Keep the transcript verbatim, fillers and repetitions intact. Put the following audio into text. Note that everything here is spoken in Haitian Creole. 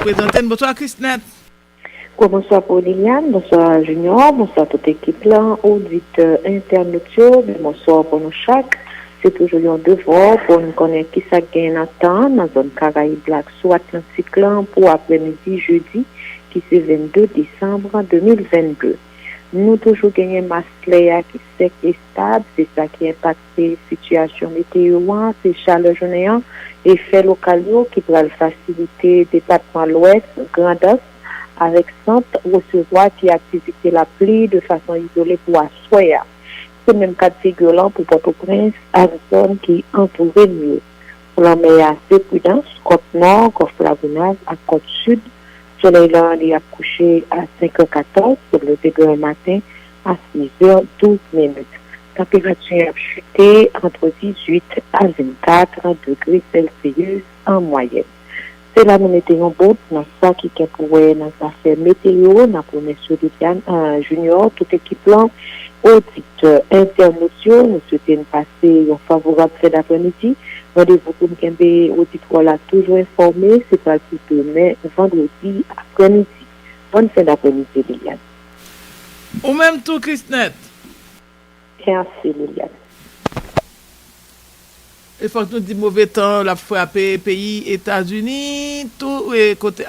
prezante n. Bonswa, Christnette. Gwo bonswa pou Liliane, bonswa Junior, bonswa tout ekip lan, oditè, entènot yo, byen bonswa pou nou chak. Se toujou yon devwa pou n konnen kisa k genyen nan tan nan zòn Karayib la ak sou Atlantik lan pou aprèmidi jedi ki se vennde desanm de mil vennde. Nou toujou genyen mas klè a ki sèk e estab, se sa ki enpakte sitiyasyon meteyo an, se chalè jounen an, efè lokal yo ki pral fasilite depatman Lwès, Grandans, avèk sant resevwa ti aktivite lapli de fason izole pou aswè a. Se menm ka d figi lan pou Pòtoprens ak zòn ki antoure n yo. Pou lanmè a, se pridans, kòt nò, gòf Lagonav ak kòt sid. Solèy lan li ap kouche a senk è katòz, pou l leve demen maten a sis è douz minit. Tanperati a ap chite ant dizuit a vennkat degre Celsius an mwayèn. Se la nou mete yon bout nan sa ki gen pou wè nan zafè meteyo, nan pwomès yo Liliane, Junior, tout ekip lan, oditè, entènot yo, nou swete n pase yon favorab fen daprèmidi. Randevou pou n kenbe oditwa la toujou enfòme, se pral pou demen vandredi aprèmidi. Bòn fen daprèmidi, Liliane. Ou menm tou, Christnette. Mèsi, Liliane. E fòk nou di move tan l ap frape peyi Etazini, tou e kote